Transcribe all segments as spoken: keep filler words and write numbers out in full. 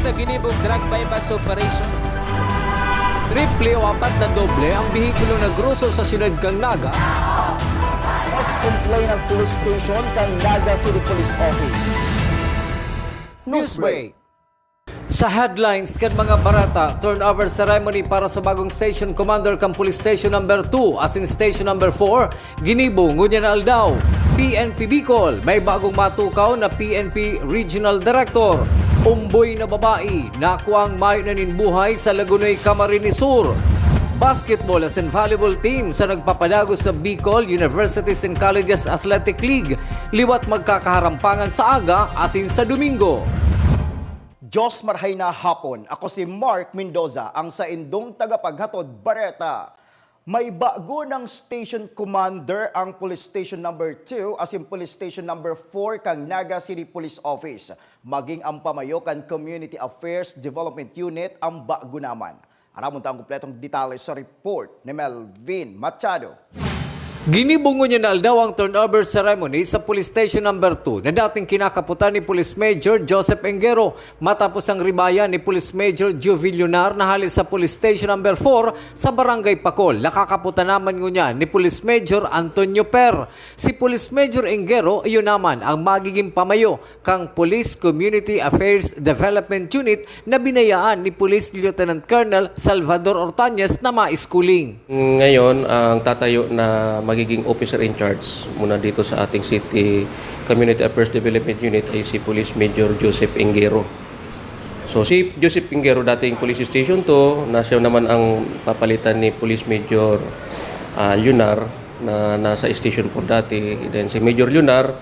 Sa ginibong drug buy-bust operation. Triple o apat na doble ang behikulo na groso sa siyudad kan Naga. Mas complain ang police station kan Naga City Police Office. Newsbreak. Sa headlines kan mga bareta, turnover ceremony para sa bagong station commander kan Police Station Number two asin Station Number four, ginibo ngunyan na aldaw. P N P Bicol, may bagong matukaw na P N P Regional Director. Umboy na babae, nakuang mayo na nin buhay sa Lagonoy, Camarines Sur. Basketball asin volleyball team sa nagpapadagos sa Bicol Universities and Colleges Athletic League liwat magkakaharampangan sa aga asin sa Domingo. Diyos marhay na hapon. Ako si Mark Mendoza, ang saindong tagapaghatod bareta. May bago ng station commander ang Police Station Number two asin Police Station Number four kan Naga City Police Office. Maging ang pamayo kan Community Affairs Development Unit ang bago naman. Aramon ta ang kompletong detalye sa report ni Melvin Machado. Ginibo ngunyan na aldaw ang turnover ceremony sa Police Station Number two na dating kinakaputan ni Police Major Joseph Engero matapos ang ribaya ni Police Major Juvil Lunar na hale sa Police Station Number four sa Barangay Pacol. Nakakaputan naman ngunyan ni Police Major Antonio Per. Si Police Major Engero, iyo naman ang magiging pamayo kan Police Community Affairs Development Unit na binayaan ni Police Lieutenant Colonel Salvador Ortañez na maiskuling. Ngayon, ang tatayo na magiging officer in charge muna dito sa ating City Community Affairs Development Unit ay si Police Major Joseph Engero. So si Joseph Engero, dating Police Station two, na siya naman ang papalitan ni Police Major uh, Lunar na nasa Station four dati. Then si Major Lunar,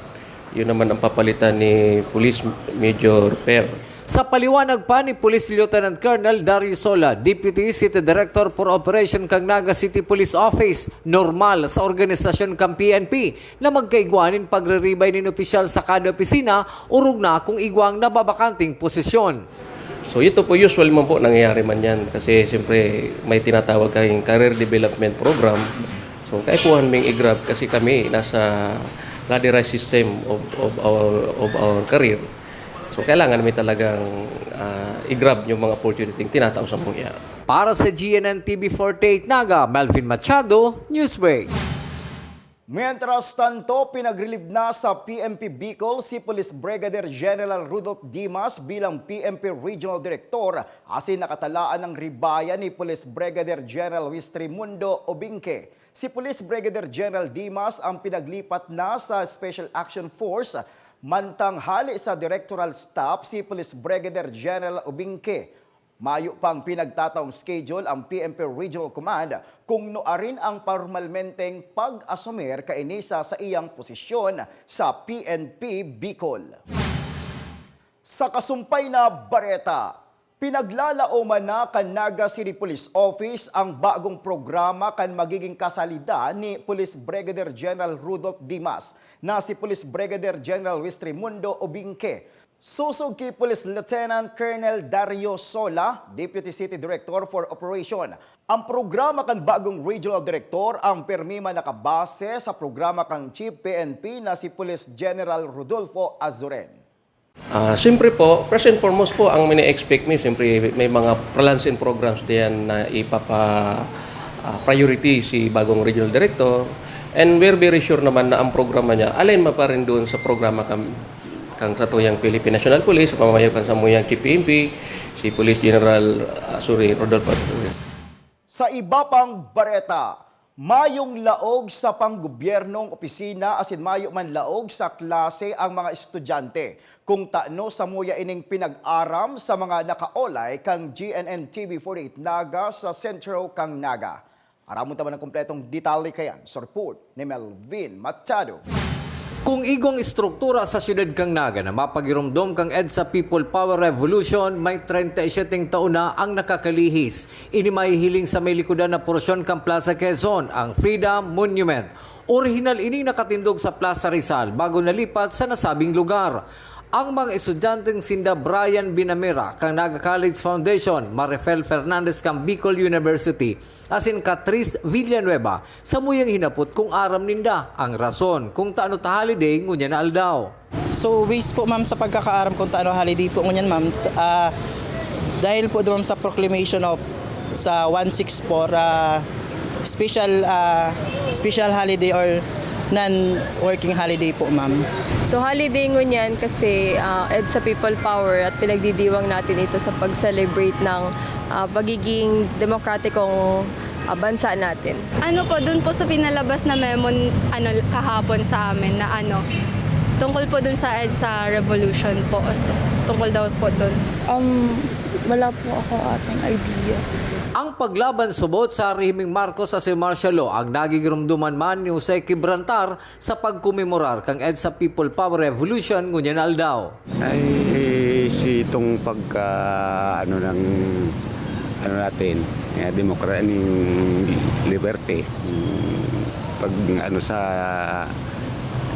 yun naman ang papalitan ni Police Major Per. Sa paliwanag pa ni Police Lieutenant Colonel Dario Sola, Deputy City Director for Operation kan Naga City Police Office, normal sa organisasyon kan P N P na magkaigwa nin pagreribay nin opisyal sa kada opisina, orog na kung igwang nababakanting posisyon. So ito po usual man po nangyayari man yan kasi siyempre may tinatawag kayong career development program. So kaipuhan ming i-grab kasi kami nasa ladderized system of, of, our, of our career. So kailangan may talagang uh, i-grab yung mga opportunity tinatao sa mga. Para sa G N N T V forty-eight Naga, Melvin Machado, Newsbreak. Mientras tanto, pinag-relieve na sa P N P Bicol si Police Brigadier General Rudolph Dimas bilang P N P Regional Director asin nakatalaan ng ribaya ni Police Brigadier General Wistremundo Obingke. Si Police Brigadier General Dimas ang pinaglipat na sa Special Action Force, mantang hali sa Directoral Staff si Police Brigadier General Obingke. Mayo pang pinagtataong schedule ang P N P Regional Command kung nuarin ang pormalmenteng pag-asumir kaini sa saiyang posisyon sa P N P Bicol. Sa kasumpay na bareta, pinaglalaoman na kan Naga City Police Office ang bagong programa kan magiging kasalida ni Police Brigadier General Rudolph Dimas na si Police Brigadier General Wistremundo Obingke. Sosog ki Police Lieutenant Colonel Dario Sola, Deputy City Director for Operation. Ang programa kan bagong Regional Director ang pirmi man nakabase sa programa kan Chief P N P na si Police General Rodolfo Azuren. Uh, siyempre po, first and foremost po, ang mini-expect mi, siyempre may mga plans and programs diyan na ipapa uh, priority si bagong Regional Director. And we're very sure naman na ang programa niya, align pa rin doon sa programa kan kan satuyang Philippine National Police, sa pamamayo kan samuyang Chief P N P, si Police General, uh, sorry, Rodolfo Azuren. Sa iba pang bareta, mayong laog sa panggobyernong opisina asin mayo man laog sa klase ang mga estudyante, kung tano samuya ining pinag-aram sa mga nakaolay kan G N N T V forty-eight Naga sa Sentro kan Naga. Aramon ta man ang kompletong detalye kaiyan sa report ni Melvin Machado. Kung igwang estruktura sa siyudad kan Naga na mapagiromdom kan EDSA People Power Revolution, may treinta y siete taon na ang nakakalihis. Ini mahihiling sa may likodan na porsyon kan Plaza Quezon, ang Freedom Monument. Orihinal ining nakatindog sa Plaza Rizal bago nalipat sa nasabing lugar. Ang mga estudyanteng sinda Brian Binamera kan Naga College Foundation, Marifel Fernandez kan Bicol University, asin Catrice Villanueva, samuyang hinapot kung aram ninda ang rason kung tano ta holiday ngunyan na aldaw. So, based po, ma'am, sa pagkakaaram kung tano holiday po ngunyan, ma'am, t-, ah, dahil po, ma'am, sa proclamation of, sa one six four, ah, special, ah, special holiday or non-working holiday po, ma'am. So, holiday ngunyan kasi, ah, EDSA People Power at pinagdidiwang natin ito sa pag-celebrate ng, ah, pagiging demokratikong, ah, bansa natin. Ano po, dun po sa pinalabas na memo n-, ano, kahapon sa amin na ano, tungkol po dun sa EDSA Revolution po. Tungkol daw po dun. Um, wala po ako atang idea. Ang paglaban subot sa rehimeng Marcos asin martial law ang nagigiromdoman man ni Jose Quebrantar sa pagkomemorar kan EDSA People Power Revolution ngunyan na aldaw. Ay, si itong pagka, ano, ng, ano natin, eh, demokra-, ning liberty, mm, pag, ano, sa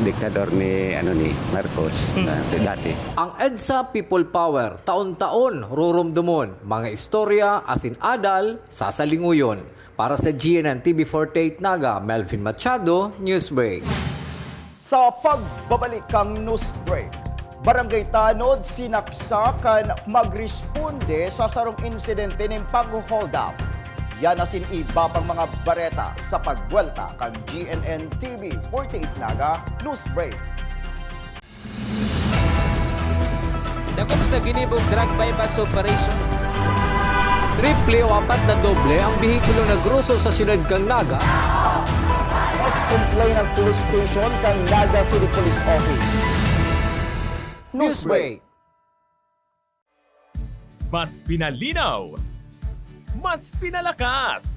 diktador ni, ano, ni Marcos, Mm. dati, dati. Ang EDSA People Power, taon-taon, rurumdomon, mga istorya, asin adal, sasalinguyon. Para sa G N N T V forty-eight Naga, Melvin Machado, Newsbreak. Sa pagbabalik kan Newsbreak, Barangay Tanod sinaksak kan magresponde sa sarong insidente nin pagho-hold up. Yan asin iba pang mga bareta sa pagbuwelta kan G N N T V forty-eight Naga Newsbreak. Dakop sa ginibong drug buy-bust operation. Triple o apat na doble ang behikulo na groso sa siyudad kan Naga. Mas complain ang police station kan Naga City Police Office. Newsbreak. Mas pinalinaw, mas pinalakas,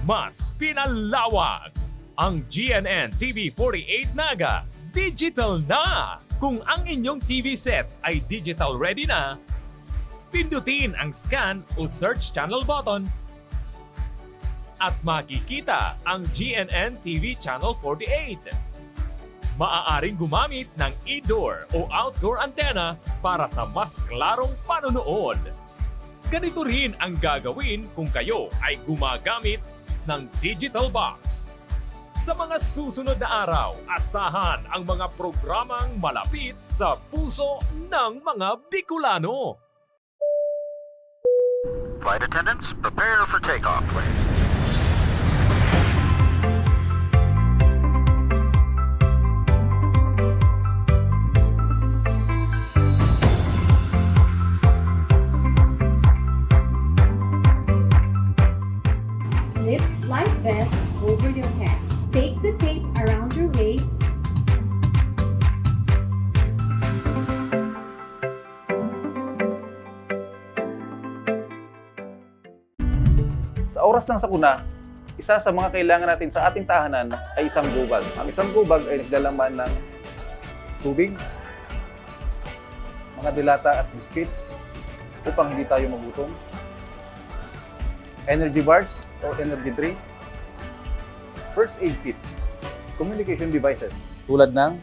mas pinalawak. Ang G N N T V forty-eight Naga digital na! Kung ang inyong T V sets ay digital ready na, pindutin ang scan o search channel button at makikita ang G N N T V Channel forty-eight. Maaaring gumamit ng indoor o outdoor antenna para sa mas klarong panonood. Ganito rin ang gagawin kung kayo ay gumagamit ng digital box. Sa mga susunod na araw, asahan ang mga programang malapit sa puso ng mga Bicolano. Flight attendants, prepare for takeoff, please. Slip life vest over your head. Take the tape around your waist. Sa oras ng sakuna, isa sa mga kailangan natin sa ating tahanan ay isang gubag. Ang isang gubag ay naglalaman ng tubig, mga delata at biscuits upang hindi tayo magutom, energy bars or energy drink, first aid kit, communication devices tulad ng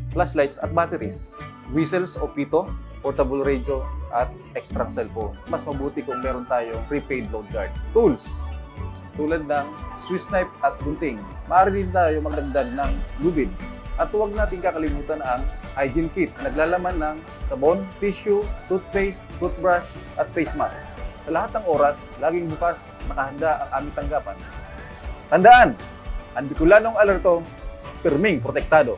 flashlights at batteries, whistles o pito, portable radio, at extrang cellphone. Mas mabuti kung meron tayong prepaid load guard. Tools, tulad ng Swiss knife at gunting. Maaari din tayo magdagdag ng lubid. At huwag natin kakalimutan ang hygiene kit na naglalaman ng sabon, tissue, toothpaste, toothbrush, at face mask. Sa lahat ng oras, laging bukas, nakahanda ang aming tanggapan. Tandaan, ang Bicolanong alerto, pirming protektado.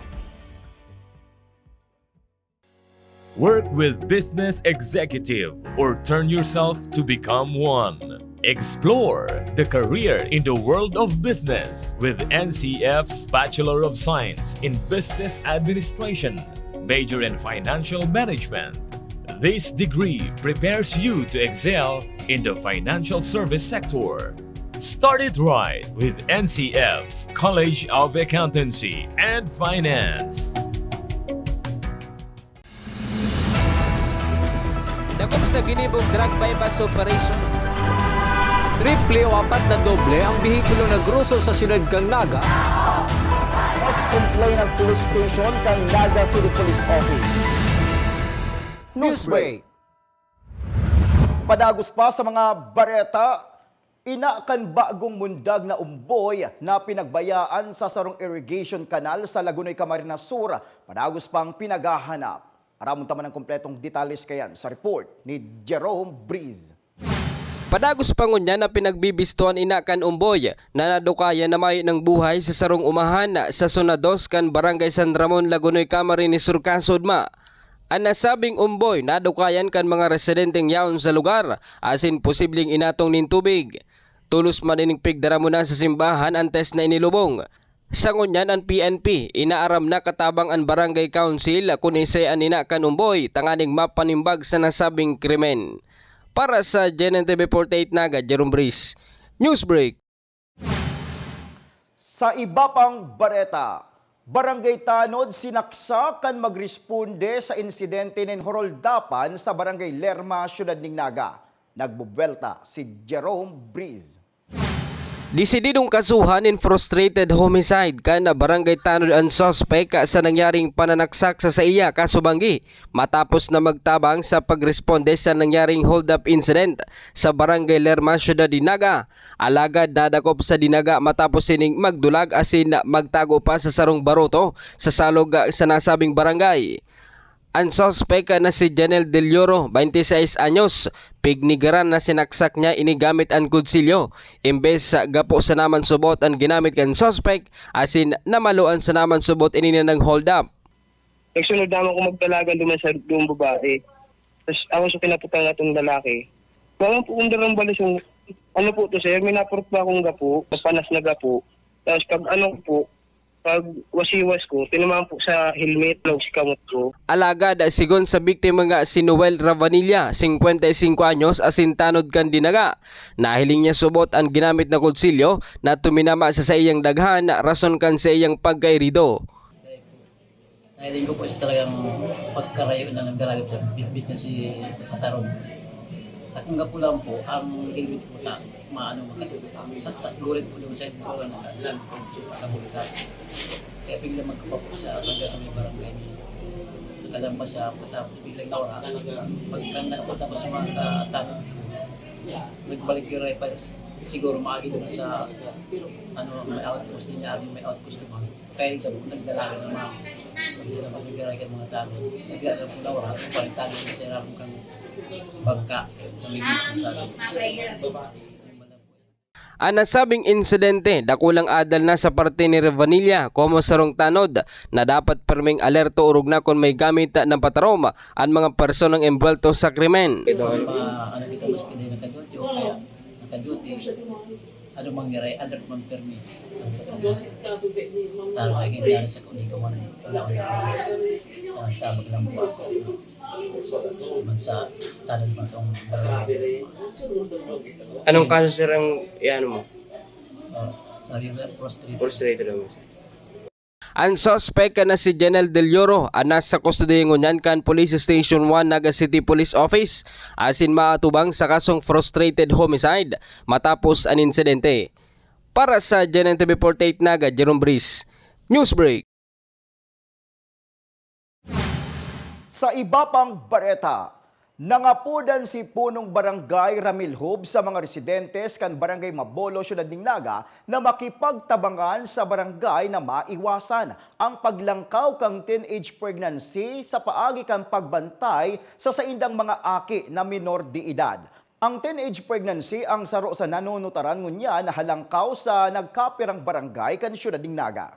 Work with Business Executive or turn yourself to become one. Explore the career in the world of business with N C F's Bachelor of Science in Business Administration, major in Financial Management. This degree prepares you to excel in the financial service sector. Start it right with N C F's College of Accountancy and Finance. Dakop sa ginibong drug buy-bust operation. Triple o apat na doble ang behikulo na groso sa siyudad kan Naga. Complainant Police Station kan Naga City Police Office. Newsbreak. Padagos pa sa mga bareta, ina kan bagong mundag na umboy na pinagbayaan sa sarong irrigation canal sa Lagonoy, Camarines Sur, padagos pang pinaghahanap. Aramon ta man ang kompletong detalles kayan sa report ni Jerome Breeze. Padagos pa ngunyan na pinagbibisto an ina kan umboy na nadukayan na mayo ng buhay sa sarong umahan sa Zona dos kan Barangay San Ramon, Lagonoy, Camarines Sur, Kaso Udma. An nasabing umboy nadukayan kan mga residenteng yaon sa lugar asin posibleng inatong nin tubig. Tolos man ining pigdara muna sa simbahan an test na inilubong. Sa ngunyan, an P N P inaaram na katabang an Barangay Council kun isay an ina kan umboy tanganing mapanimbag sa nasabing krimen. Para sa G N N T V forty-eight Naga, Jerome Breeze, Newsbreak. Sa iba pang bareta, Barangay Tanod sinaksak kan magresponde sa insidente nin horoldapan sa Barangay Lerma, Syudad nin Naga. Nagbubuwelta si Jerome Breeze. Desididong kasuhan nin frustrated homicide kan Barangay Tanod an suspek sa nangyaring pananaksak sa saiya kasubanggi matapos na magtabang sa pagresponde sa nangyaring hold-up incident sa Barangay Lerma, Syudad nin Naga. Alagad nadakop sa dinaga matapos sining magdulag asin magtago pa sa sarong baruto sa salog sa nasabing barangay. An suspek na si Janel Del Oro, twenty-six anyos, pignigaran na sinaksak niya ini gamit an kutsilyo. Imbes sa gapo sana man subot an ginamit kan suspek, asin namaloan sana man subot ini na nag-hold up. Nagsunod naman kung magdalagan duman sa doong babae. Tapos ako sa kinaputan nga itong lalaki. Wala po kung darang balis yung, ano po to, sir, may napurot ba akong gapo, panas na gapo. Tapos pag ano po, pag wasiwas ko, tinamaan po sa helmet, laog si kamot ko. Alagad, sigon sa biktima nga si Noel Ravanilla, singkwenta y singko anyos, asin tanod kan dinaga, nahiling niya subot an ginamit na kutsilyo na tuminama sa saiyang daghan, rason kan saiyang pagkairido. Nahiling ko po siya talagang pagkarayo na nagdaragap sa bitbit niya si Patarong. Takong gapo lang po, ang limit po ta, maano, saksak gurit po doon sa ito na kabulta. Kaya bigla magkapag po sa pagka sa may barangay niya. Nakadamba sa pagkatapos biglang nawala. Pagka nakapunta po sa mga kaatan, nagbalik yung rifles. Siguro maagi naman sa, ano, may outpost niya, may outpost naman. Kaya sa nagdalagan ng mga, hindi na magagaray kay mga tao. Nagdalagan po na wala, palitan na sa ilang kang bangka, sa may gitna sa An nasabing insidente, dakulang adal na sa parte ni Revanilla, komo sarong tanod, na dapat perming alerto orog na kun may gamit na patarom an mga personang embwelto sa krimen. Ito, pa, ano kita, mas hindi nakaduty o kaya nakaduty, ano mangyari, under man permi. Ang sa taas. Tama, nangyari sa Cunico man, eh. Ang tabag lang po ako. Man sa tanod man tong barangay. Anong kaso, sir, ang iano mo? Oh, sabi mo, frustrated. Frustrated naman, sir. An suspek na si Janel Del Oro an nasa kustodiya ngunyan kan Police Station one Naga City Police Office asin maatubang sa kasong frustrated homicide matapos an insidente. Para sa G N N T V forty-eight Naga, Jerome Breeze, Newsbreak. Sa iba pang bareta, nangapodan si Punong Barangay Ramil Hub sa mga residentes kan Barangay Mabolo, Syudad nin Naga, na makipagtabangan sa barangay na maiwasan ang paglangkaw kan teenage pregnancy sa paagi kan pagbantay sa saindang mga aki na minor de edad. Ang teenage pregnancy ang saro sa nanunutaran ngunyan na halangkaw sa nagkapirang barangay kan Syudad nin Naga.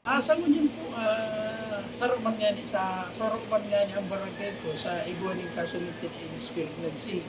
Ah, sa ngunyan po, ah, saro man ngani sa, saro man ngani ang barangay ko sa igwa ning kaso ng teenage pregnancy.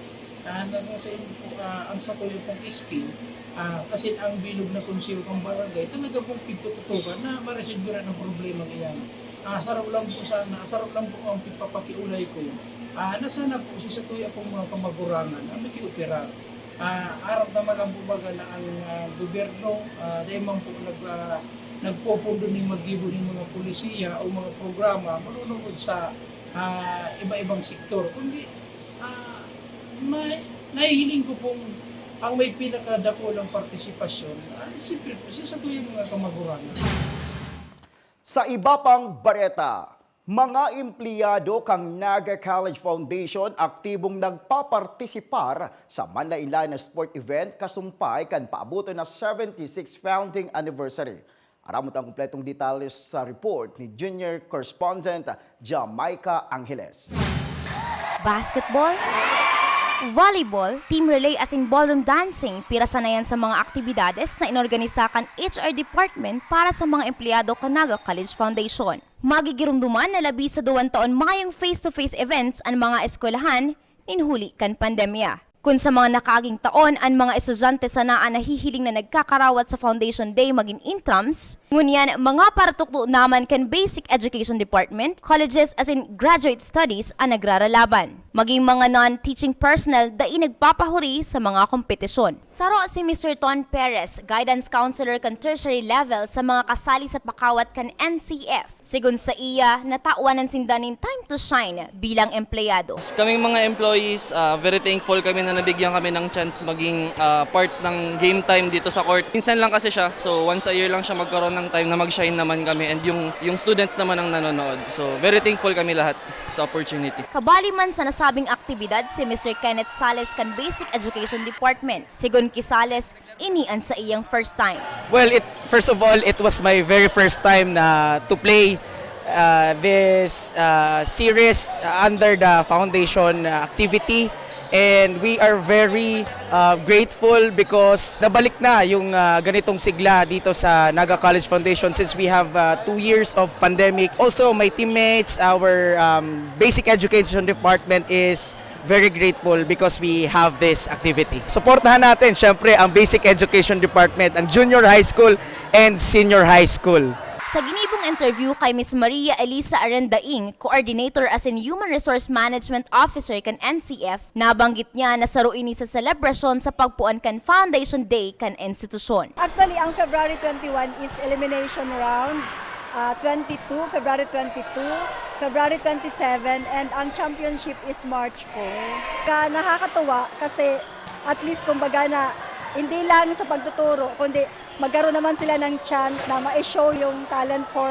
Ah, nagsasabi po, ah, ang satuya pong scheme, ah, kasi ang bilog na konseho ng barangay, talaga pong pigtututukan na maresolbaran ang problemang iyan. Ah, saro lang po sana, saro lang po ang pagpapakiulay ko. Ah, na sana po si satuya pong mga kamagurangan ang makiopera. Ah, aram naman lang po baga na ang, ah, gobyerno, ah, dahil man po nag, ah, nagpopondo ning maggibo ning mga polisiya o mga programa manunungod sa, ah, iba-ibang sektor. Kundi, ah, may, nahihiling ko pong ang may pinakadakulang partisipasyon, ah, siyempre po, sa satuyang mga kamagurangan. Sa iba pang bareta, mga empleyado kan Naga College Foundation aktibong nagpapartisipar sa manlaen-laen na sport event kasumpay kan paaboton na seventy-sixth founding anniversary. Aramon ta an kompletong detalye sa report ni junior correspondent Jamaica Angeles. Basketball, volleyball, team relay asin ballroom dancing, pira sana yan sa mga aktibidades na inorganisa kan H R department para sa mga empleyado kan Naga College Foundation. Magigiromdoman na labi sa duwang taon mayong face-to-face events an mga eskwelahan nin huli kan pandemya. Kun sa mga nakaaging taon an mga estudyante sana an nahihiling na nagkakarawat sa Foundation Day magin intrams, ngunyan mga paratukdo naman kan Basic Education Department, colleges asin graduate studies an nagraralaban. Maging mga non-teaching personnel dai nagpapahuri sa mga kompetisyon. Saro si Mister Ton Perez, guidance counselor kan tertiary level sa mga kasali sa pakawat kan N C F. Sigon saiya, natawan na sinda nin time to shine bilang empleyado. Kaming mga employees, ah, very thankful kami na nabigyan kami ng chance maging ah, part ng game time dito sa court. Minsan lang kasi siya, so once a year lang siya magkaroon ng time na mag-shine naman kami and yung, yung students naman ang nanonood. So very thankful kami lahat sa opportunity. Kabali man sa nasabing aktibidad si Mister Kenneth Sales kan Basic Education Department. Sigon ki Sales, ini an saiyang first time. Well, it first of all, it was my very first time na to play uh, this uh, series under the foundation uh, activity. And we are very uh, grateful because nabalik na yung uh, ganitong sigla dito sa Naga College Foundation since we have uh, two years of pandemic. Also, my teammates, our um, basic education department is very grateful because we have this activity. Suportahan natin, syempre, ang Basic Education Department, ang Junior High School and Senior High School. Sa ginibong interview kay Miss Maria Elisa Arendaing, Coordinator asin Human Resource Management Officer kan N C F, nabanggit niya na saro ini sa selebrasyon sa pagpuan kan Foundation Day kan institusyon. Actually, ang February twenty-one is elimination round. Ah, twenty-two, February twenty-two, February twenty-seven, and ang championship is March four. Ka nakakatuwa kasi at least kumbaga na hindi lang sa pagtuturo kundi magkaroon naman sila ng chance na ma-show yung talent for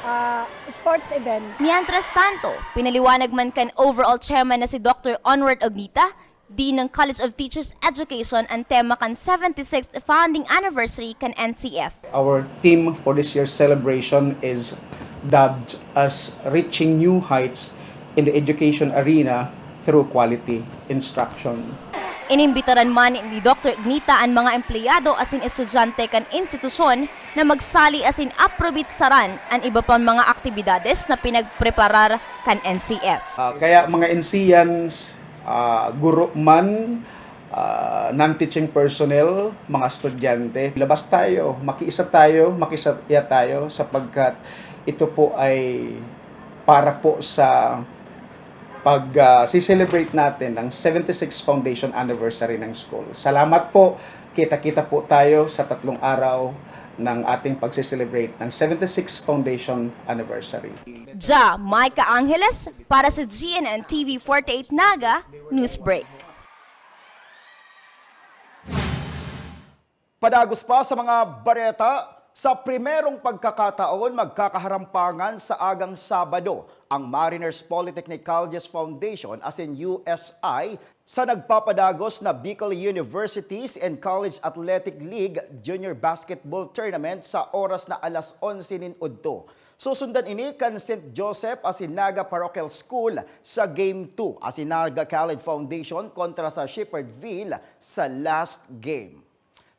ah, sports event. Mientras tanto, pinaliwanag man kan overall chairman na si Doctor Onward Ognita, Dean ng College of Teachers Education, ang tema kan seventy-sixth founding anniversary kan N C F. Our theme for this year's celebration is dubbed as Reaching New Heights in the Education Arena through Quality Instruction. Inimbitaran man ni Doctor Ognita an mga empleyado asin estudyante kan institusyon na magsali asin aprobitsaran an iba pang mga aktibidades na pinagpreparar kan N C F. Ah, kaya mga N C Ians, ah, guro man, ah, non-teaching personnel, mga estudyante, labas tayo, makiisa tayo, makisaya tayo sapagkat ito po ay para po sa pag ah, celebrate natin ang seventy-sixth foundation anniversary ng school. Salamat po. Kita-kita po tayo sa tatlong araw ng ating pagse-celebrate ng seventy-sixth foundation anniversary. Jamaica Angeles para sa G N N T V forty-eight Naga News Break. Padagos pa sa mga bareta, sa primerong pagkakataon, magkakaharampangan sa agang Sabado ang Mariners Polytechnic Colleges Foundation asin U S I sa nagpapadagos na Bicol Universities and College Athletic League Junior Basketball Tournament sa oras na alas onse nin udto. Susundan ini kan Saint Joseph asin Naga Parochial School sa Game two asin Naga College Foundation kontra sa Shepherdville sa last game.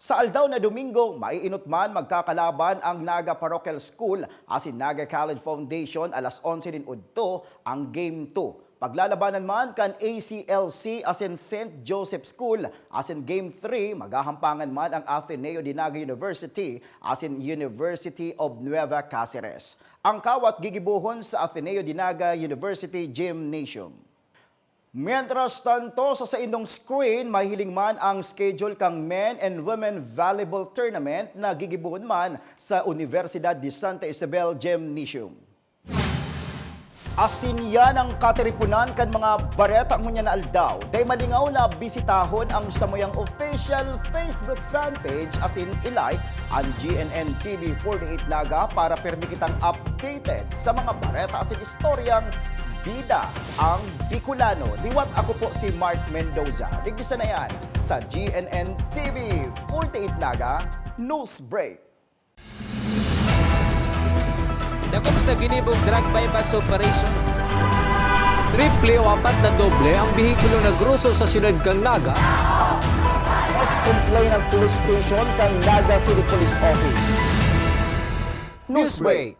Sa aldaw na Domingo, maiinot man magkakalaban ang Naga Parochial School asin Naga College Foundation alas onse nin udto ang Game two. Paglalabanan man kan A C L C asin Saint Joseph School asin Game three, maghahampangan man ang Ateneo de Naga University asin University of Nueva Caceres. Ang kawat gigibohon sa Ateneo de Naga University Gymnasium. Mientras tanto, sa saindong screen, mahiling man ang schedule kan Men and Women Volleyball Tournament na gigibohon man sa Universidad de Santa Isabel Gymnasium. Asin yan ang katiriponan kan mga bareta ngunyan na aldaw. Dai malingaw na bisitahon ang samuyang official Facebook fan page asin i-like ang G N N T V forty-eight Naga para pirmi kitang updated sa mga bareta asin istoryang bida ang Bicolano. Liwat ako po si Mark Mendoza. Digdi sa na yan sa G N N T V forty-eight Naga News Break. Dakop sa ginibong drug buy-bust operation. Triple o apat na doble ang behikulo na groso sa siyudad kan Naga. Mas complain ang police station kan Naga City Police Office. Newsbreak.